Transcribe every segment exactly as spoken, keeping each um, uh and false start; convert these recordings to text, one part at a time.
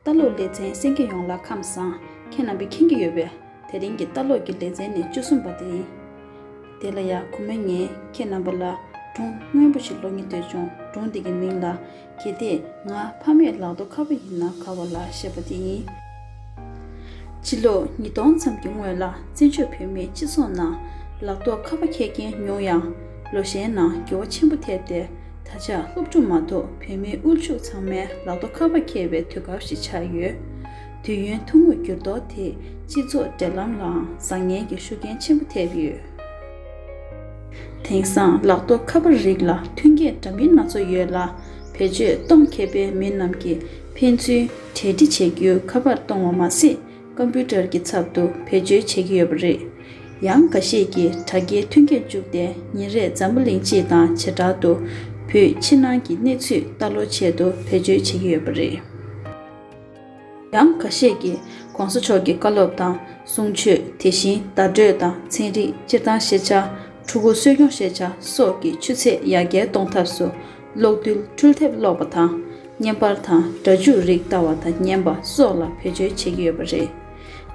ལྟ་ཀློག་ལེ་ཚན་གསན་མཁན་ཡོངས་ལ་ཁམས་བཟང་། ཁྱེད་རྣམ་པས་མཁྱེན་གྱི་ཡོད་པས། དེ་རིང་གི་ལྟ་ཀློག་གི་ལེ་ཚན་ནི་བཅུ་གསུམ་པ་དེ་ཡིན། དེ་ལ་ཡང་གོང་མ་ངས་ཁྱེད་རྣམ་པ་ལ་སྒྲུང་སྔོན་པོ་ཞིག་ཀློག་སྙིང་འདོད་བྱུང་། སྒྲུང་འདི་གི་མིང་ལ། གལ་ཏེ་ང་ཕ་མས་ལག་ཐོགས་ཁ་པར་ཡིན་ན་དགའ་བ་ལ་ཞེས་པ་དེ་ཡིན། ཕྱི་ལོ་ཉིས་སྟོང་ཙམ་གྱི་སྔོན་ལ་བཙན་བྱོལ་བོད་མིའི་སྤྱི་ཚོགས་ནང་ལག་ཐོགས་ཁ་པར་འཁྱེར་མཁན་ཉུང་ཡང་། ལོ་ཤས་ནང་འགྱུར་བ་ཆེན་པོ་ཐེབས་ཏེ། ད་ཆ་སློབ་ཕྲུག་མ་གཏོགས་བོད་མིའི་དབུལ་ཕྱུག་ཚང་མས་ལག་ཐོགས་ཁ་པར་འཁྱེར་བའི་དུས་སྐབས་ཤིག་ཆགས་ཡོད། དུས་ཡུན་ཐུང་ངུའི་འགྱུར་ལྡོག་དེས་སྤྱི་ཚོགས་འབྲེལ་ལམ་ལའང་བཟང་ངན་གྱི་ཤུགས་རྐྱེན་ཆེན་པོ་ཐེབས་ཡོད། དེང་སང་ལག་ཐོགས་ཁ་པར་རིགས་ལ་མཐུན་རྐྱེན་འདྲ་མིན་སྣ་ཚོགས་ཡོད་ལ། བེད་སྤྱོད་གཏོང་མཁས་པའི་མི་རྣམས་ཀྱིས་ཕན་ཚུན་གྲ་སྒྲིག་བྱེད་རྒྱུའི་ཁ་པར་གཏོང་བ་མ་ཟད། ཀམ་པུ་ཊར་གྱི་ཚབ་ཏུ་བེད་སྤྱོད་བྱེད་ཀྱི་ཡོད་པ་རེད། ཡང་འགའ་ཤས་ཀྱིས་དྲ་རྒྱའི་མཐུན་རྐྱེན་བཅུག་སྟེ་ཉིན་རེར་འཛམ་བུ་གླིང་སྤྱི་དང་བྱེ་བྲག་ཏུ་བོད་ཕྱི་ནང་གི་གནས་ཚུལ་ལྟ་ཀློག་ཆེད་དུ་བེད་སྤྱོད་བྱེད་ཀྱི་ཡོད་པ་རེད། ཡང་འགའ་ཤས་ཀྱིས་གོང་ས་མཆོག་གི་བཀའ་སློབ་དང་གསུང་ཆོས། དེ་བཞིན་བརྡ་སྤྲོད་དང་ཚན་རིག་སྤྱིར་བཏང་ཤེས་བྱ། ཕྲུ་གུ་གསོ་སྐྱོང་ཤེས་བྱ་སོགས་ཀྱི་ཆུ་ཚད་ཡར་རྒྱས་གཏོང་ཐབས་སུ་གློག་རྡུལ་འཕྲུལ་དེབ་ཀློག་པ་དང་། བརྙན་པར་དང་སྒྲ་འཇུག་རིགས་ལྟ་བ་དང་ཉན་པ་སོགས་ལ་བེད་སྤྱོད་བྱེད་ཀྱི་ཡོད་པ་རེད།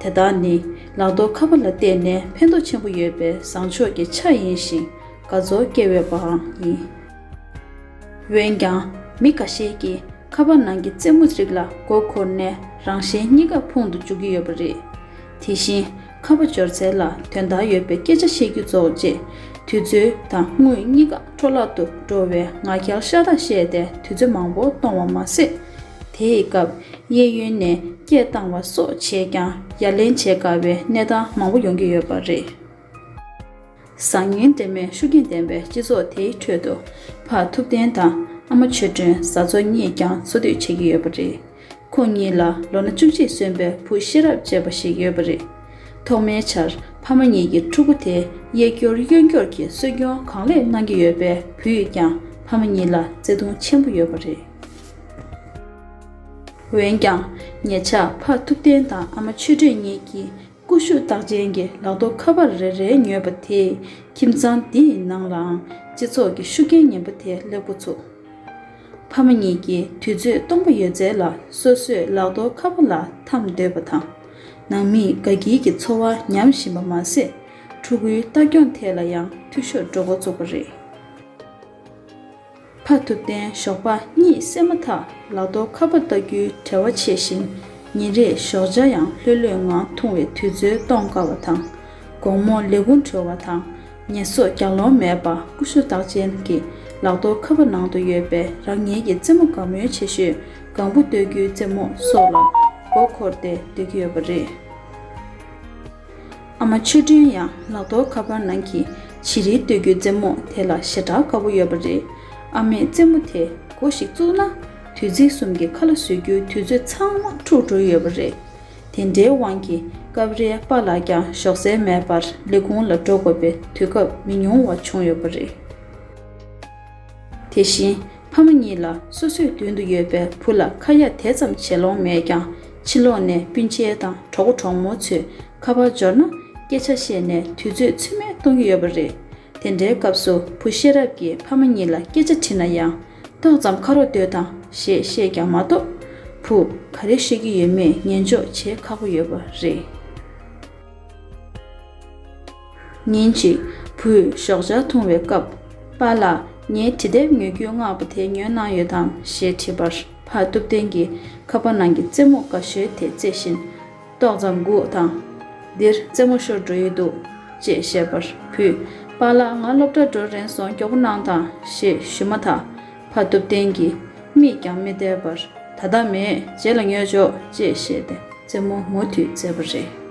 དེ་དག་ནི་ལག་ཐོགས་ཁ་པར་ལ་བརྟེན་ནས་ཕན་ཐོགས་ཆེན་པོ་ཡོད་པའི་བཟང་ཕྱོགས་ཀྱི་ཆ་ཡིན་ཞིང་། དགའ་ཚོར་སྐྱེ་འོས་པའང་ཡིན། འོན་ཀྱང་། མི་འགའ་ཤས་ཀྱིས་ཁ་པར་ནང་གི་རྩེད་མོ་རིགས་ལ་མགོ་འཁོར་ནས་རང་གཞན་གཉིས་ཀ་ཕུང་དུ་འཇུག་གི་ཡོད་པ་རེད། དེ་བཞིན་ཁ་པར་འབྱོར་ཚད་ལ་དོན་དག་ཡོད་པའི་སྐད་ཆ་བཤད་རྒྱུ་རྫོགས་རྗེས། དུས་ཚོད་དང་དངུལ་གཉིས་ཀ་འཕྲོ་བརླག་ཏུ་འགྲོ་བའི་ང་རྒྱལ་ཤ་སྟག་བཤད་དེ་དུས་ཚོད་མང་པོ་གཏོང་བ་མ་ཟད། དེའི་སྐབས་གཡས་གཡོན་ནས་སྐད་བཏང་བ་སོགས་བྱས་ཀྱང་ཡ་ལན་བྱེད་དཀའ་བའི་གནས་སྟངས་མང་པོ་ཡོང་གི་ཡོད་པ་རེད། བཟང་ངན་འདྲེས་མའི་ཤུགས་རྐྱེན་ལྡན་པའི་སྤྱི་ཚོགས་དེའི་ཁྲོད་དུ། ཕ་ཐུབ་བསྟན་དང་ཨ་མ་ཆོས་སྒྲོན་བཟའ་ཚོ་གཉིས་ཀྱང་འཚོ་སྡོད་བྱེད་ཀྱི་ཡོད་པ་རེད། ཁོ་གཉིས་ལ་ལོ་ན་བཅུ་གཅིག་སོན་པའི་བུ་ཤེས་རབ་ཅེས་པ་ཞིག་ཡོད་པ་རེད། ཐོག་མའི་ཆར་ཕ་མ་གཉིས་ཀྱི་ཕྲུ་གུ་དེ་གཡས་སྐྱོར་གཡོན་སྐྱོར་གྱིས་གསོ་སྐྱོང་གང་ལེགས་གནང་གི་ཡོད་པས། བུས་ཀྱང་ཕ་མ་གཉིས་ལ་བརྩེ་དུང་ཆེན་པོ་ཡོད་པ་རེད། འོན་ཀྱང་། ཉེ་ཆར་ཕ་ཐུབ་བསྟན་དང་ཨ་མ་ཆོས་སྒྲོན་གཉིས་ཀྱིས། ཀུ་ཤུ་རྟགས་ཅན་གྱི་ལག་ཐོགས་ཁ་པར་རེ་རེ་ཉོས་པ་དེས་ཁྱིམ་ཚང་འདི་ཡི་ནང་ལའང་སྤྱི་ཚོགས་ཀྱི་ཤུགས་རྐྱེན་ངན་པ་དེ་སླེབས་འགོ་ཚུགས། ཕ་མ་གཉིས་ཀྱིས་དུས་ཚོད་སྟོང་པ་ཡོད་ཚད་ལ་སོ་སོས་ལག་ཐོགས་ཁ་པར་ལ་འཐམ་སྡོད་པ་དང་། ནང་མིས་དགའ་སྐྱིད་ཀྱི་འཚོ་བ་ཉམས་བཞིན་པ་མ་ཟད། ཕྲུ་གུའི་ལྟ་སྐྱོང་ཐད་ལ་ཡང་འཐུས་ཤོར་འགྲོ་འགོ་བཙུགས་པ་རེད། ཕ་ཐུབ་བསྟན་ཞོགས་པ་གཉིད་སད་མ་ཐག་ལག་ཐོགས་ཁ་པར་ལྟ་རྒྱུའི་བྲེལ་བ་ཆེ་ཞིང་། ཉིན་རེར་ཞོགས་ཇ་ཡང་ལྷོད་ལྷོད་ངང་འཐུང་བས་དུས་ཚོད་གཏོང་དཀའ་བ་དང་། དགོང་མོ་ལས་ཁུངས་གྲོལ་བ་དང་། ཉལ་གསོ་རྒྱག་ལོང་མེད་པར་ཀུ་ཤུ་རྟགས་ཅན་གྱི་ལག་ཐོགས་ཁ་པར་ནང་དུ་ཡོད་པའི་རང་ཉིད་ཀྱི་རྩེད་མོ་དགའ་མོས་ཆེ་ཤོས་ལྒང་བུ་གཏོད་རྒྱུའི་རྩེད་མོ་སོགས་ལ་མགོ་འཁོར་ཏེ་སྡོད་ཀྱི་ཡོད་པ་རེད། ཨ་མ་ཆོས་སྒྲོན་ཡང་ལག་ཐོགས་ཁ་པར་ནང་གི་བྱི་རིལ་གཏོད་རྒྱུའི་རྩེད་མོ་དེ་ལ་ཞེ་དྲག་དགའ་པོ་ཡོད་པ་རེད། ཨ་མས་རྩེད་མོ་དེ་འགོ་ཞིག་བཙུགས་ན། དུས་ཚིགས་གསུམ་གྱི་ཁ་ལག་བཟོ་རྒྱུའི་དུས་ཚོད་ཚང་མ་འཁྲུག་འགྲོ་ཡི་ཡོད་པ་རེད། དེ་འདྲའི་དབང་གིས་སྐབས་རེ་པཱ་ལགས་ཀྱང་ཞོགས་ཟས་མེད་པར་ལས་ཁུངས་ལ་འགྲོ་དགོས་པའི་དུས་སྐབས་མི་ཉུང་བ་བྱུང་ཡོད་པ་རེད། དེ་བཞིན། ཕ་མ་གཉིས་ལ་སོ་སོའི་མདུན་དུ་ཡོད་པའི་བུ་ལ་ཁ་ཡ་དེ་ཙམ་བྱེད་ལོང་མེད་ཀྱང་། ཕྱི་ལོགས་ནས་སྤུན་མཆེད་དང་གྲོགས་པོ་གྲོགས་མོ་ཚོས་ཁ་པར་འབྱོར་ན་སྐད་ཆ་བཤད་ནས་དུས་ཚོད་ཚོད་མེད་གཏོང་གི་ཡོད་པ་རེད། དེ་འདྲའི་སྐབས་སུ་བུ་ཤེས་རབ་ཀྱིས་ཕ་མ་གཉིས་ལ་སྐད་ཆ་དྲིས་ན་ཡང་། ཏོག་ཙམ་ཁ་རོག་སྡོད་དང་ཞེས་བཤད་ཀྱང་མ་གཏོགས། བུ་ག་རེ་ཤོད་ཀྱི་ཡོད་མེད་ཉན་འཇོག་བྱེད་ཁག་པོ་ཡོད་པ་རེད། ཉིན་གཅིག་བུས་ཞོགས་ཇ་འཐུང་བའི་སྐབས། པཱ་ལགས། ངའི་འབྲི་དེབ་ཉོ་རྒྱུའི་མངགས་པ་དེ་ཉོས་གནང་ཡོད་དམ་ཞེས་དྲིས་པར། ཕ་ཐུབ་བསྟན་གྱིས་ཁ་པར་ནང་གི་རྩེད་མོ་དགའ་ཤོས་དེ་རྩེ་བཞིན། ཏོག་ཙམ་སྒུག་དང་། འདིར་རྩེད་མོ་ཤོར་འགྲོ་ཡི་འདུག་ཅེས་བཤད་པར་བུས། པཱ་ལགས། ང་སློབ་གྲྭར་འགྲོ་རན་སོང་། མགྱོགས་པོ་གནང་དང་ཞེས་ཞུས་མ་ཐག་ཕ་ཐུབ་བསྟན་གྱིས་མིག་ཀྱང་མི་བལྟ་བར། ད་ལྟ་མེད། རྗེས་ལ་ཉོས་ཆོག་ཅེས་བཤད་དེ། རྩེད་མོ་མུ་མཐུད་རྩེས་པ་རེད།